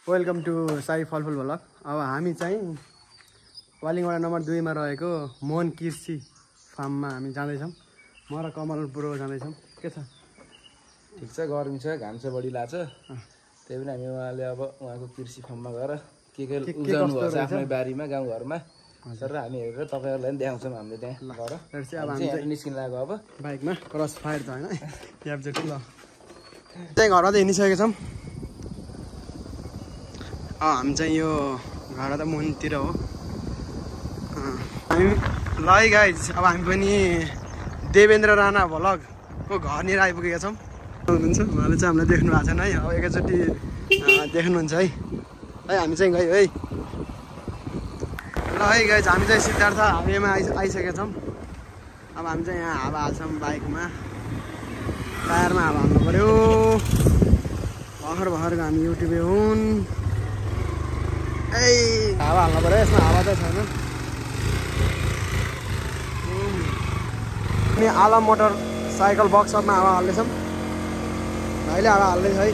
Welcome to Sai फलफुल vlog. अब हामी चाहिँ वालिङवडा नम्बर 2 मा रहेको मोहन कृषि फार्ममा हामी जाँदैछौँ। म र कमल ब्रो जाँदैछौँ। के छ? ठिक छ, गर्मी छ, घाम छ, बढी लाग्छ। त्यही पनि हामी उहाँले अब उहाँको कृषि फार्ममा गएर के उब्जाउनु भएको छ आफ्नै बारीमा गाउँघरमा सर हामी हेरेर तपाईँहरूलाई पनि देखाउँछौँ। हामीले त्यहाँ गएर अब हामी चाहिँ निस्किन लाग्यो अब बाइकमा क्रस फायर छ होइन याबजेटी ल चाहिँ घरमा चाहिँ हिँडिसकेको छौँ। हामी चाहिँ यो घर त मुनतिर हो हामी। ल है गाइज, अब हामी पनि देवेन्द्र राणा भ्लगको घरनिर आइपुगेका छौँ। हुनुहुन्छ उहाँले चाहिँ हामीलाई देख्नु भएको छैन है। अब एकैचोटि देख्नुहुन्छ है। हामी चाहिँ गयो है। ल है गाइज, हामी चाहिँ सिद्धार्थ हाइवेमा आइसकेका छौँ। अब हामी चाहिँ यहाँ हावा हाल्छौँ बाइकमा, टायरमा हावा हाल्नु पऱ्यो। भर्खरको हामी युट्युबे हुन्। हावा हाल्नु पऱ्यो, यसमा हावा चाहिँ छैन। अनि आलम मोटर साइकल वर्कसपमा हावा हाल्दैछौँ। भाइले हावा हाल्दैछ है।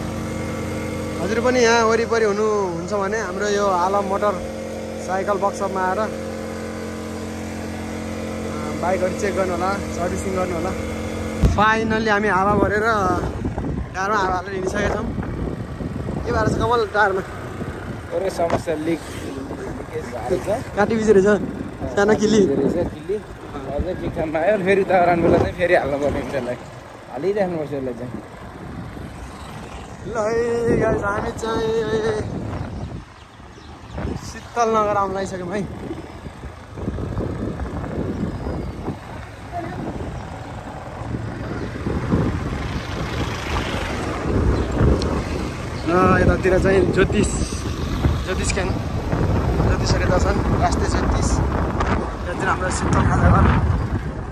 हजुर पनि यहाँ वरिपरि हुनुहुन्छ भने हाम्रो यो आलम मोटर साइकल वर्कसपमा आएर बाइकहरू चेक गर्नु होला, सर्भिसिङ गर्नु होला। फाइनल्ली हामी हावा भरेर टायरमा हावा हालेर हिँडिसकेका छौँ। के भएर छ कमल टायरमा? एउटा समस्या लिकेज भएको छ, काटी बिजी रहेछ सानो किल्ली किल्ली अझै ठिक ठाउँमा आयो। फेरि दौरान बेला चाहिँ फेरि हाल्नु पर्ने यसलाई हालिराख्नुपर्छ यसलाई चाहिँ। ल है गाइस, हामी चाहिँ शीतल नगर आउनु लागिसक्यौँ है। यतातिर चाहिँ ज्योतिषहरू दर्शन राष्ट्रिय ज्योतिष। यतातिर हाम्रो शीतल खाजा घर,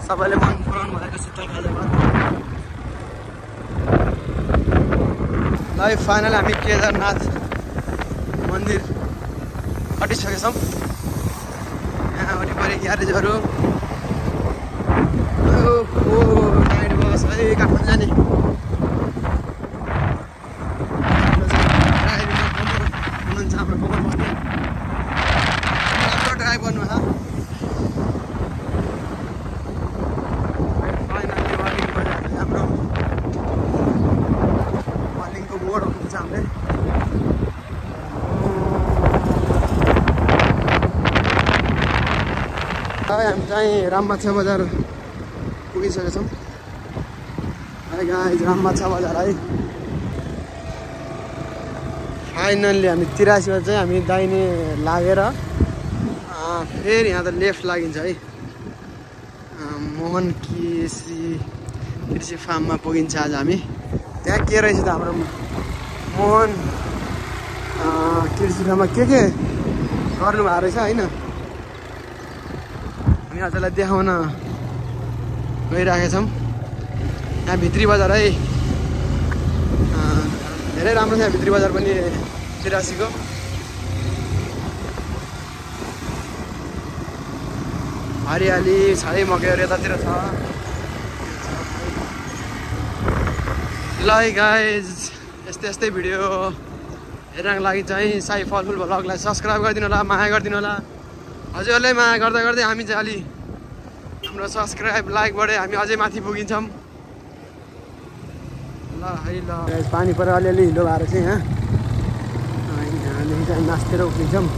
सबैले मन पराउनु भएको शीतल खाजा घर। ल फाइनल हामी केदारनाथ मन्दिर अटिसकेका छौँ। यहाँ वरिपरि ग्यारेजहरू गाडी बस है काठमाडौँ जाने। हुनुहुन्छ हाम्रो कमल बस्ने, राम्रो ड्राइभ गर्नुभयो। हाम्रो वालिङको बोर्ड हुन्छ हामीले। हामी चाहिँ राममाछा बजार पुगिसकेका छौँ। है गाइज, राममाछा बजार है। फाइनल्ली हामी 83 मा चाहिँ हामी दाहिने लागेर फेरि यहाँ त लेफ्ट लागिन्छ है। मोहन कृषि फार्ममा पुगिन्छ आज हामी। त्यहाँ के रहेछ त हाम्रो मोहन कृषि फार्ममा के गर्नु भएको रहेछ होइन। हामी हजुरलाई देखाउन गइरहेका छौँ। यहाँ भित्री बजार है, धेरै राम्रो छ यहाँ भित्री बजार पनि 83 को। हरियाली छाडै मकैहरू यतातिर छ। ल है गाइज, यस्तै भिडियो हेर्नको लागि चाहिँ साई फलफुल भ्लगलाई सब्सक्राइब गरिदिनु होला, माया गरिदिनु होला। हजुरहरूले माया गर्दा गर्दै हामी चाहिँ अलि हाम्रो सब्सक्राइब लाइक बढे हामी अझै माथि पुगिन्छौँ। ल है ल पानी पर अलिअलि हिलो भएर चाहिँ यहाँदेखि चाहिँ नाच्तिर उक्लिन्छौँ।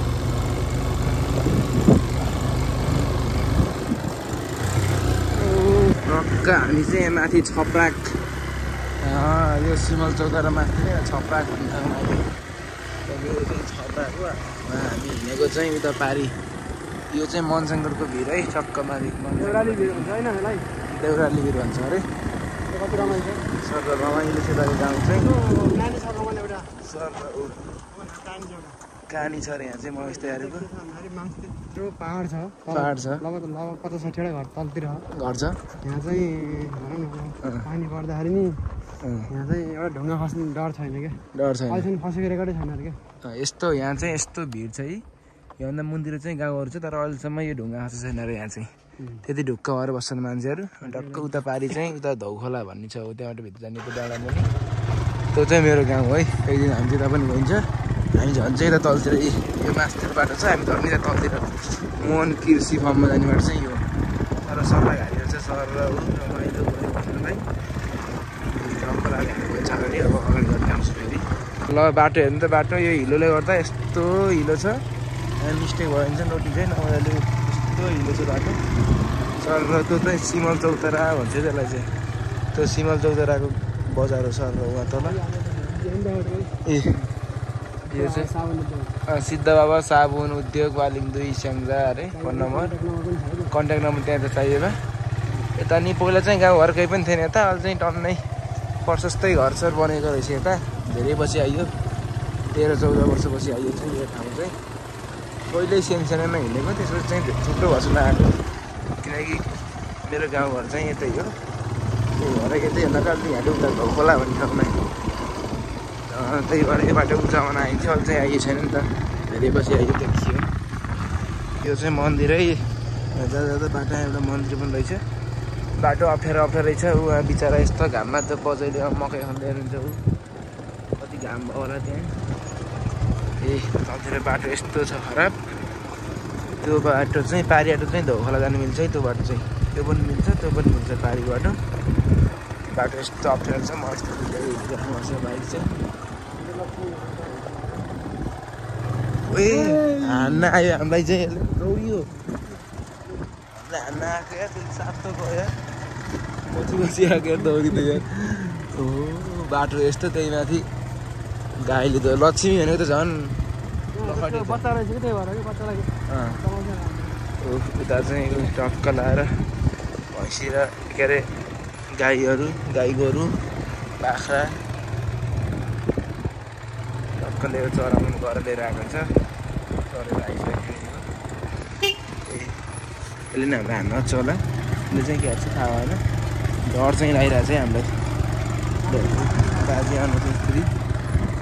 हामी चाहिँ माथि छप्राक, यो सिमल चौका र माथि छप्राक भन्ने ठाउँमा यो चाहिँ छप्राक हो। हामी हिँडेको चाहिँ उता पारी, यो चाहिँ मनशङ्करको भिर है। चक्क माथि देउराली भिर हुन्छ होइन यसलाई, देउराली भिर भन्छ अरे। कति रमाइलो सर रमाइलो छ गाउँ चाहिँ। नानी छ रमाइलो एउटा सर कहानी छ अरे यहाँ चाहिँ मस्तेहरूको। त्यो पहाड छ लगभग 50-60 घर तलतिर घर छ। यहाँ चाहिँ भनौँ न पानी पर्दाखेरि नि यहाँ चाहिँ एउटा ढुङ्गा खस्ने डर छैन क्या, डर छैन, अहिलेसम्म खसेको रेकर्डै छैन अरे क्या। यस्तो यहाँ चाहिँ यस्तो भिड छ है। योभन्दा मुन्तिर चाहिँ गाउँहरू छ, तर अहिलेसम्म यो ढुङ्गा खसेको छैन अरे यहाँ चाहिँ। त्यति ढुक्क भएर बस्छन् मान्छेहरू। टक्क उता पारी चाहिँ उता धौखोला भन्ने छ, हो त्यहाँबाट भित्र जाने त्यो डाँडा मुनि। त्यो चाहिँ मेरो गाउँ है। कहिले दिन हामी त्यता पनि गइन्छ। हामी झन् चाहिँ यता तलतिर यो मास्तिर बाटो छ, हामी झन् यता तलतिर मोहन कृषि फर्ममा जाने बाटो चाहिँ यो। तर सल्लाह घारीहरू चाहिँ सर र रमाइलो बस्नुलाई टक्क लाग्यो छ अरे। अब अगाडि गर्दै आउँछु फेरि। ल बाटो हेर्नु त, बाटो यो हिलोले गर्दा यस्तो हिलो छ, मिस्टेक भयो भने चाहिँ नोटिँदैन मजाले, यस्तो हिलो छ बाटो। सर र त्यो चाहिँ सिमल चौतारा भन्छ त्यसलाई चाहिँ, त्यो सिमल चौताराको बजार हो सर र उहाँ तल। ए यो चाहिँ सिद्ध बाबा साबुन उद्योग वालिङ 2 स्याङ्जा अरे फोन नम्बर, कन्ट्याक्ट नम्बर त्यहाँ त चाहिएमा। यता नि पहिला चाहिँ गाउँघर केही पनि थिएन यता, अहिले चाहिँ टन्नै प्रशस्तै घरसर बनेको रहेछ यता। धेरै पछि आइयो, 13-14 वर्ष पछि आइयो चाहिँ यो ठाउँ चाहिँ। पहिल्यै सानसानोमा हिँडेको, त्यसपछि चाहिँ छुट्टो भएको आएको, किनकि मेरो गाउँघर चाहिँ यतै हो। त्यही भएर यतै भन्दा त अलि यहाँ उता खोला भन्ने ठाउँमा, त्यही भएर यो बाटो उचाउन आइन्छ। अहिले चाहिँ आइएको छैन नि त, धेरै पछि आइयो देखियो। यो चाहिँ मन्दिरै, जाँदा जाँदा बाटो एउटा मन्दिर पनि रहेछ। बाटो अप्ठ्यारो रहेछ। उहाँ बिचरा यस्तो घाममा त बजाइले मकै खाँदै हुनुहुन्छ, ऊ कति घाम भयो होला त्यहाँ। ए तलतिर बाटो यस्तो छ खराब। त्यो बाटो चाहिँ पारी बाटो चाहिँ धौखोला जानु मिल्छ है, त्यो बाटो चाहिँ त्यो पनि मिल्छ, त्यो पनि मिल्छ पारीको बाटो। बाटो यस्तो अप्ठ्यारो छ, म यस्तो हिँडिराख्नुपर्छ बाइक चाहिँ। ए हान्न आयो हामीलाई चाहिँ, यसले दौडियो हामीलाई हान्न आएको या त्यसले सातो गयो यार, पछि आएको यार दौडिँदै यार। हो बाटो यस्तो, त्यही माथि गाईले त लक्ष्मी भनेको त झन् उता चाहिँ टक्क लाएर भैँसी र के अरे गाईहरू, गाई गोरु बाख्रा टक्क लिएर चराउनु गरेर लिएर आएको हुन्छ। चरेर आइसक्यो यसले नि हाम्रो हान्न छ होला, यसले चाहिँ के छ थाहा भएन। डर चाहिँ लागिरहेको छ है हामीलाई, बाजे आउनु चाहिँ फेरि।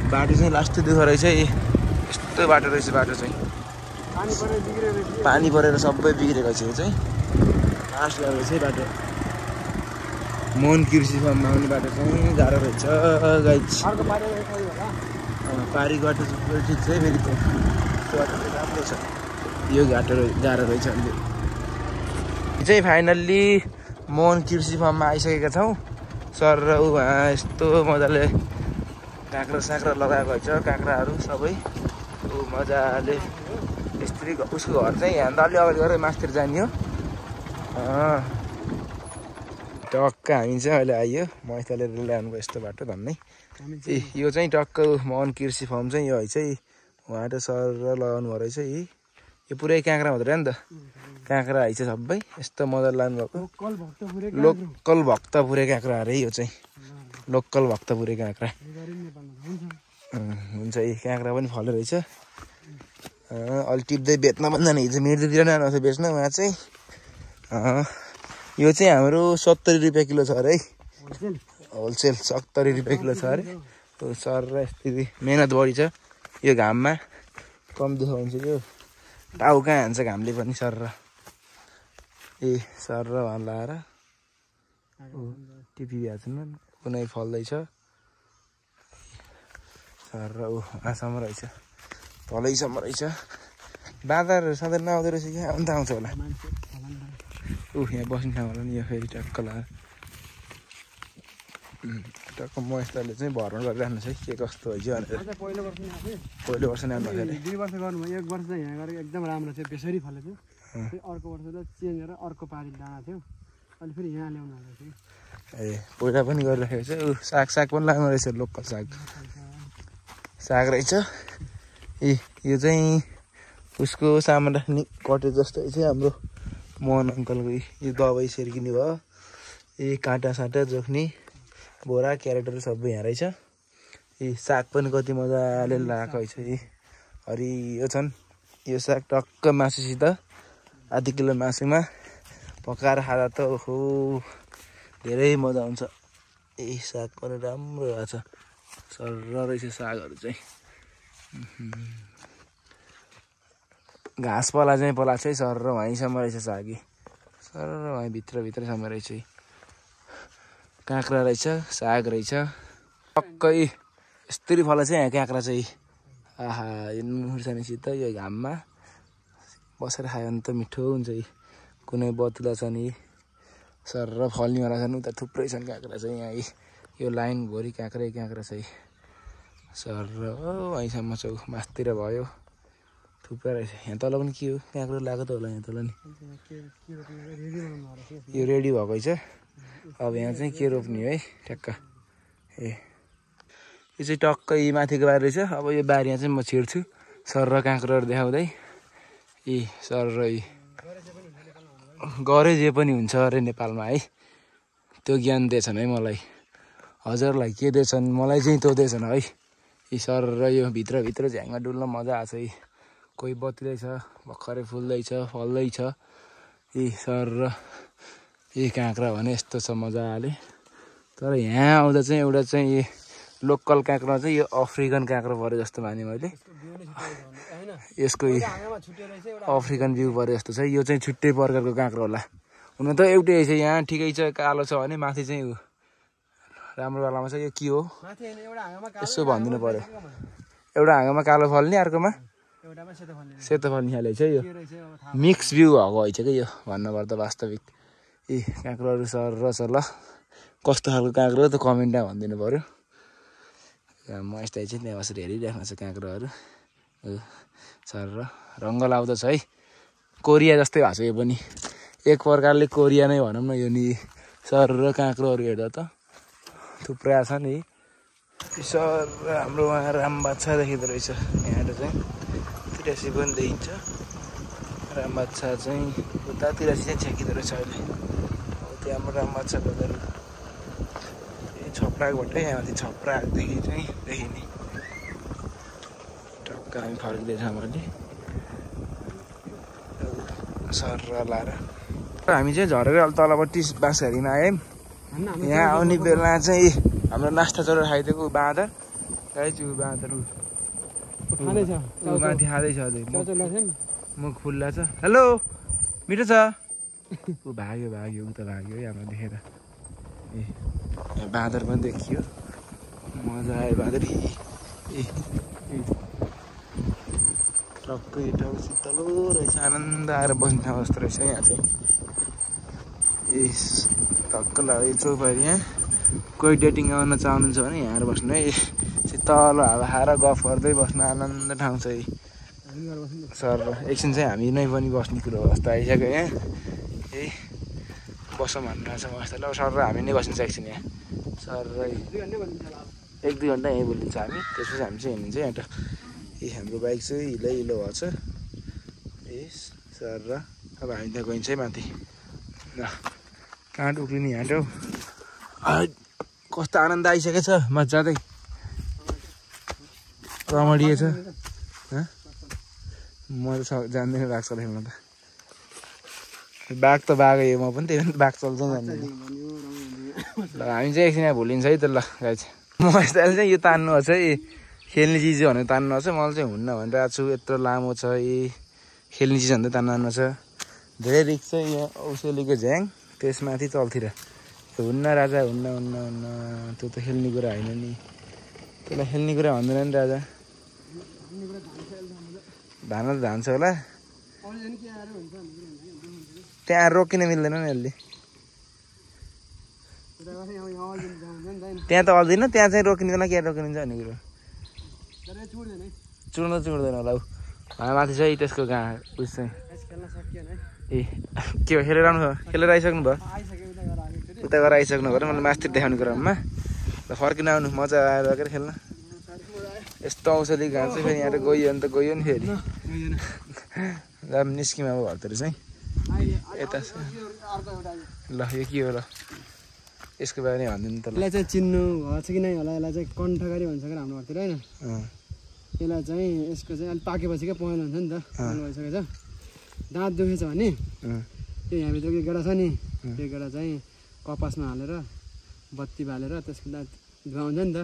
बाटो चाहिँ लास्ट दुःख रहेछ है, यस्तो बाटो रहेछ। बाटो चाहिँ पानी परेर सबै बिग्रेको छ यो चाहिँ, लास्ट रहेछ है बाटो। मोहन कृषि फर्ममा आउने बाटो चाहिँ गाह्रो रहेछ गाइज। पारीको बाटो चाहिँ ठिक छ है, फेरि त्यो बाटो चाहिँ राम्रो छ, यो घाटो गाह्रो रहेछ। अहिले चाहिँ फाइनल्ली मोहन कृषि फर्ममा आइसकेका छौँ। सर र उहाँ यस्तो मजाले काँक्रा साक्रा लगाएको छ, काँक्राहरू सबै ऊ मजाले। यसरी उसको घर चाहिँ यहाँ अलि अगाडि गरेर मास्तिर जाने हो। टक्क हामी चाहिँ अहिले आइयो मैथाले ल्याउनुको यस्तो बाटो धन्नै। ए यो चाहिँ टक्क मोहन कृषि फर्म चाहिँ यो है चाहिँ उहाँले सर लगाउनु भएको रहेछ। यो पुरै काँक्रा हुँदो रहेछ नि त, काँक्रा है चाहिँ सबै यस्तो मजाले लानुभएको। लोकल भक्तपुरे काँक्रा अरे यो चाहिँ, लोकल भक्तपुरे काँक्रा हुन्छ। यी काँक्रा पनि फल्यो रहेछ। अलि टिप्दै बेच्न पनि जाने, हिजो मिर्दीतिर नै आएको बेच्न उहाँ चाहिँ। यो चाहिँ हाम्रो 70 रुपियाँ किलो छ अरे है, होलसेल 70 रुपियाँ किलो छ अरे। सर र यस्तै मेहनत बढी छ, यो घाममा कम देखाउँछ यो टाउ कहाँ हान्छ घामले पनि। सर र ए सर र उहाँ लाएर टिपी भ्याछन्, कुनै फल्दैछ। सर र ऊ आँसम्म रहेछ, तलैसम्म रहेछ। बाँदरहरू सधैँ नआउँदो रहेछ क्या, अन्त आउँछ होला। यहाँ बस्ने ठाउँ होला नि यो, फेरि टक्क लगाएर टक्क महेशले चाहिँ भरमा गरिराख्नु छ है के कस्तो भइसक्यो भनेर। पहिलो वर्ष नै आउँदाखेरि 2 वर्ष गर्नुभयो, 1 वर्ष चाहिँ यहाँ गरेर एकदम राम्रो थियो, बेसरी फलेको थियो। अर्को वर्ष त चेन्ज गरेर अर्को पारी दाना थियो, अनि फेरि यहाँ ल्याउनु भएको थियो। ए पहिला पनि गरिराखेको छ। साग पनि लाग्नु रहेछ, लोकल साग रहेछ। ए यो चाहिँ उसको सामान राख्ने कटेज जस्तो चाहिँ हाम्रो मोहन अङ्कलको यो दबाई सेर्किने भयो। ए काँटा साटा जोख्ने बोरा क्यारेटहरू सबै यहाँ रहेछ। ए साग पनि कति मजाले लगाएको रहेछ। ए हरियो छन् यो साग, टक्क मासुसित आधी किलो मासुमा पकाएर खाँदा त ओहो धेरै मजा आउँछ। ए साग पनि राम्रो भएको छ, सरर रहेछ सागहरू चाहिँ। घाँसपाला चाहिँ पलाएको छ है सर र वहीँसम्म रहेछ सागी, सर र वहीँ भित्रसम्म रहेछ। काँक्रा रहेछ, साग रहेछ, पक्कै यस्तरी फला चाहिँ यहाँ काँक्रा चाहिँ आहा यो नुन खुर्सानीसित यो घाममा बसेर खायो भने त मिठो हुन्छ। कुनै बतुला छ नि सर र फल्नेवाला छन् उता थुप्रै छन् काँक्रा चाहिँ यहाँ यो लाइनभरि काँक्रै काँक्रा छ सर र वहीँसम्म छ मासतिर भयो थुप्रै रहेछ। यहाँ तल पनि के हो काँक्रो लगाएको त होला यहाँ तल नि यो रेडी भएकै छ। अब यहाँ चाहिँ के रोप्ने है ठ्याक्क यो चाहिँ टक्कै माथिको बारी रहेछ। अब यो बारीमा चाहिँ म छिर्छु सर र काँक्रोहरू देखाउँदै सर र गरे जे पनि हुन्छ अरे नेपालमा है त्यो ज्ञान दिएछन् है मलाई। हजुरलाई के दिएछन् मलाई चाहिँ त्यो दिएछन् है सर र यो भित्रभित्र झ्याङमा डुल्न मजा आएको छ कोही बत्तिँदैछ भर्खरै फुल्दैछ फल्दैछ सर र काँक्रा भने यस्तो छ मजाले। तर यहाँ आउँदा चाहिँ एउटा चाहिँ लोकल काँक्रा चाहिँ यो अफ्रिकन काँक्रो पऱ्यो जस्तो माने मैले। यसको अफ्रिकन बिउ पऱ्यो जस्तो छ। यो चाहिँ छुट्टै प्रकारको काँक्रो होला हुन त एउटै छ। यहाँ ठिकै छ कालो छ भने माथि चाहिँ राम्रोवालामा छ। यो के हो यसो भनिदिनु पऱ्यो। एउटा हाँगामा कालो फल्ने अर्कोमा सेतो फल्ने खाले छ। यो मिक्स बिउ भएको होइन कि यो भन्नुपर्दा वास्तविक काँक्रोहरू सर र छ ल कस्तो खालको काँक्रो त कमेन्टमा भनिदिनु पऱ्यो। म यस्तै चाहिँ त्यहाँ बसेर हेरिराख्नु छ काँक्रोहरू सर र रङ्ग लाउँदछ है कोरिया जस्तै भएको छ यो पनि एक प्रकारले कोरिया नै भनौँ न यो नि सर र काँक्रोहरू हेर्दा त थुप्रै छ नि सर हाम्रो उहाँ रामबाछा देखिँदो रहेछ। यहाँ चाहिँ तिरासी पनि देखिन्छ रामबाछा चाहिँ उता तिरासी चाहिँ छेकिँदो रहेछ अहिले। त्यहाँ हाम्रो रामबाछा बजारहरू छप्राकबाटै यहाँ माथि छप्राकदेखि चाहिँ देखिने टक्क हामी फर्किँदैछौँ अहिले सर लाएर। हामी चाहिँ झरेर तलपट्टि बाँसघारीमा आयौँ। यहाँ आउने बेला चाहिँ हाम्रो नास्ता चोरेर खाइदिएको बाँदर गाइजु बाँदर माथि खाँदैछ अझै मुख खुल्ला छ। हेलो मिठो छ ऊ भाग्यो भाग्यो उता भाग्यो है हाम्रो देखेर बाँदर पनि देखियो मजा आयो बाँदर टक्कै ठाउँ शीतलो रहेछ आनन्द आएर बस्ने ठाउँ जस्तो रहेछ यहाँ चाहिँ टक्क लाग्यो चौपारी। यहाँ कोही डेटिङ गर्न चाहनुहुन्छ भने यहाँ आएर बस्नु है शीतल हावा खाएर गफ गर्दै बस्नु आनन्द ठाउँ छ सर। एकछिन चाहिँ हामी नै पनि बस्ने कुरो अवस्था आइसक्यो यहाँ बसौँ भन्नु छ अवस्था ल सर र हामी नै बस्नु एकछिन यहाँ सर एक दुई घन्टा यहीँ बोलिन्छ हामी त्यसपछि हामी चाहिँ हिँड्नुहुन्छ यहाँ हाम्रो बाइक चाहिँ हिलो हिलो भएको छ सर र अब हामी त्यहाँ गइन्छ है माथि ल काँड उक्लिने हाटो कस्तो आनन्द आइसकेको छ मजादै रमणीय छ म त जान्दैन बाघ चलाउनु त बाघ त बाघ हो म पनि त्यही बाघ चल्छ जान्दैन। ल हामी चाहिँ एकछिन यहाँ भुलिन्छ है त ल गाई चाहिँ म यस्तै चाहिँ यो तान्नुहोस् है खेल्ने चिज हो भने तान्नुहोस् है मलाई चाहिँ हुन्न भनिरहेको छु यत्रो लामो छ खेल्ने चिज भन्दा तान्नु छ धेरै रिक्स छ। यहाँ औसेलीको झ्याङ त्यसमाथि तलतिर हुन्न राजा हुन्न हुन्न हुन्न त्यो त खेल्ने कुरा होइन नि त्यसलाई खेल्ने कुरा भन्दैन नि राजा। धान त धान्छ होला त्यहाँ रोकिन मिल्दैन नि यसले त्यहाँ त अल्दैन त्यहाँ चाहिँ रोकिँदैन क्या रोकिन्छ भन्ने कुरो चुड्नु चुड्दैन होला माथि चाहिँ त्यसको कहाँ उस चाहिँ के हो खेलेर आउनु भयो खेलेर आइसक्नु भयो उता गएर आइसक्नु भयो मलाई मास्तिर देखाउने क्रममा ल फर्किन आउनु मजा आएर के खेल्न यस्तो औषधि घाँस चाहिँ फेरि यहाँ गयो भने त गयो नि फेरि निस्किमा अब घरतिर चाहिँ यता ल यो के हो ल यसको बारेमा भनिदिनु त। यसलाई चाहिँ चिन्नु भएको छ कि नै होला यसलाई चाहिँ कण्ठकारी भन्छ क्या हाम्रो घरतिर होइन यसलाई चाहिँ यसको चाहिँ अलिक पाकेपछि क्या पहेँलो हुन्छ नि त भइसकेको छ। दाँत दुखेछ भने त्यो हामीभित्र यो गेडा छ नि त्यो गेडा चाहिँ कपासमा हालेर बत्ती बालेर त्यसको दाँत धुवा हुन्छ नि त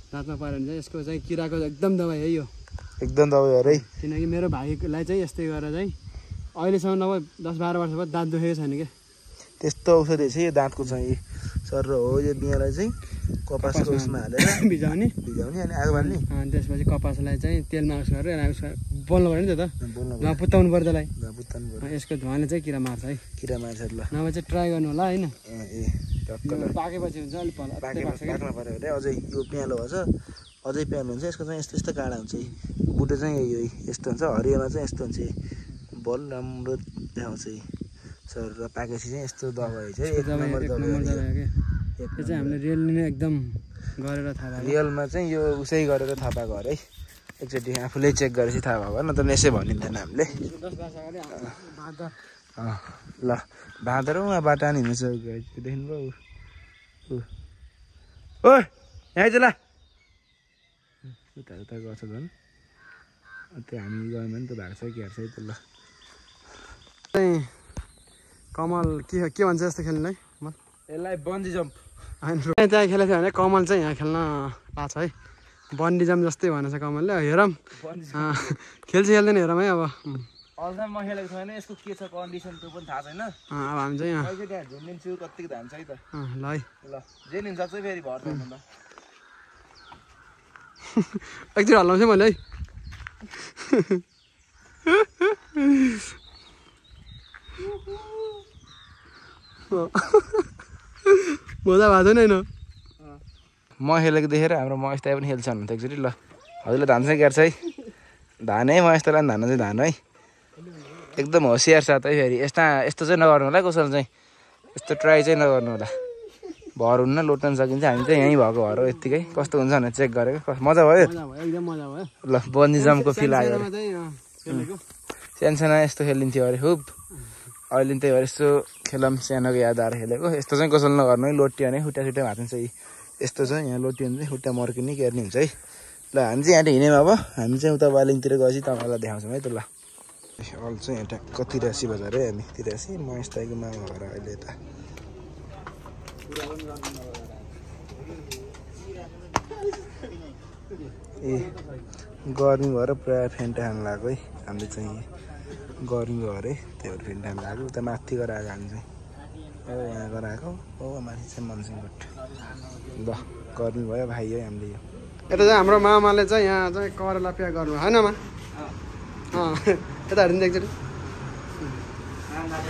दाँतमा पाऱ्यो भने चाहिँ यसको चाहिँ किराको एकदम दबाई है यो एकदम दबाई हो है। किनकि मेरो भाइलाई चाहिँ यस्तै गरेर चाहिँ अहिलेसम्म नभए 10-12 वर्ष भयो दाँत दुखेको छैन क्या त्यस्तो औषधि छ यो दाँतको चाहिँ सर हो यो बियालाई चाहिँ कपासको उसमा हालेर भिजाउने अनि आगो बाल्ने अनि त्यसपछि कपासलाई चाहिँ तेलमा उस गरेर बोल्नु पर्यो नि त धुवा पुत्ताउनु पर्यो त्यसलाई यसको धुवाले चाहिँ किरा मार्छ है किरा मार्छ ल नभए चाहिँ ट्राई गर्नु होला होइन टक्क पाकेपछि हुन्छ अलिक पाक्न पऱ्यो भने अझै यो पियालो भन्छ अझै पियालो हुन्छ यसको चाहिँ यस्तो यस्तो काँडा हुन्छ बुटो चाहिँ यही यस्तो हुन्छ हरियोमा चाहिँ यस्तो हुन्छ बल राम्रो देखाउँछ सर र पाकेपछि चाहिँ यस्तो दबाई चाहिँ एक नम्बर दबाई यो चाहिँ हामीले रियलली नै एकदम गरेर थाहा भयो रियलमा चाहिँ यो उसै गरेर थाहा पाएको अरे एकचोटि आफूले चेक गरेपछि थाहा भएको न त यसै भनिँदैन हामीले ल भाँदर उहाँ बाटा नि हिँड्छ देख्नुभयो ओ यहाँ आइज ल उता उता गर्छ झन् त्यो हामी गयौँ भने त भएको छ के हार्छ है त ल कमल के भन्छ जस्तो खेल्नुलाई यसलाई बन्जी जम्प त्यहाँ खेलेको थियो भने कमल चाहिँ यहाँ खेल्न पाएको छ है बन्डी जम्प जस्तै भनेछ कमलले हेरौँ खेल्छ खेल्दैन हेरौँ है अब अझै म खेलेको छैन यसको के छ कन्डिसन त्यो पनि थाहा छैन अब हामी चाहिँ यहाँ त्यहाँ झुन्डिन्छु कतिको धान्छ है त ल है ल जे नि सक्छ फेरि भर पर्नु त एकचोटि हल्लाउँछु मैले है मजा भएको छैन होइन म खेलेको देखेर हाम्रो महेश दाइ पनि खेल्छ भन्नु त एकचोटि ल हजुरले धान चाहिँ गाड्छ है धान है महेश दाइलाई धान चाहिँ धान है एकदम होसियार साथ है फेरि यस्तो चाहिँ नगर्नु होला कसैले चाहिँ यस्तो ट्राई चाहिँ नगर्नु होला भर हुन्न लोट्न सकिन्छ हामी चाहिँ यहीँ भएको भएर यत्तिकै कस्तो हुन्छ भनेर चेक गरेको मजा भयो ल बन्जी जम्पको फिल आयो सानसानो यस्तो खेलिन्थ्यो अरे खुब अहिले त्यही भएर यस्तो खेलम सानोको याद आएर खेलेको यस्तो चाहिँ कसैले नगर्नु है लोटियो भने खुट्टा सुट्टा भाँच्छ है यस्तो चाहिँ यहाँ लोटियो भने चाहिँ खुट्टा मर्किने केर्ने हुन्छ है ल हामी चाहिँ यहाँ हिँड्यौँ अब हामी चाहिँ उता बालिङतिर गएपछि तपाईँलाई देखाउँछौँ है त ल अल चाहिँ यहाँ टक्क 83 बजार है हामी 83 महेश दाइको मामा घर अहिले यता ए गर्मी भएर प्रायः फेन्टा खानु लाग्यो है हामीले चाहिँ गर्मी भएर है त्यही भएर फेन्टा खानु लाग्यो उता माथि गएर आएको हामी चाहिँ अब यहाँ गएर आएको हो माथि चाहिँ मनसिङकोट ल गर्मी भयो भाइ है हामीले यो यता चाहिँ हाम्रो मामाले चाहिँ यहाँ चाहिँ करेला प्याक गर्नु होइन मा यता हेरिदिनु एकचोटि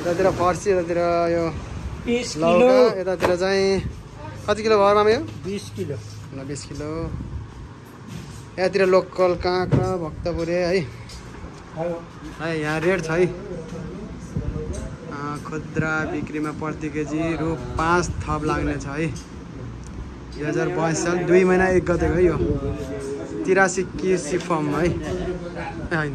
यतातिर फर्सी यतातिर यो लौका यतातिर चाहिँ कति किलो भयो मामा यो 20 किलो ल 20 किलो यतातिर लोकल काँक्रा भक्तपुरे है यहाँ रेट छ है खुद्रा बिक्रीमा प्रति केजी रु 5 थप लाग्ने छ है 2022 साल 2 महिना 1 गतेको है यो 83 कृषि फर्म है होइन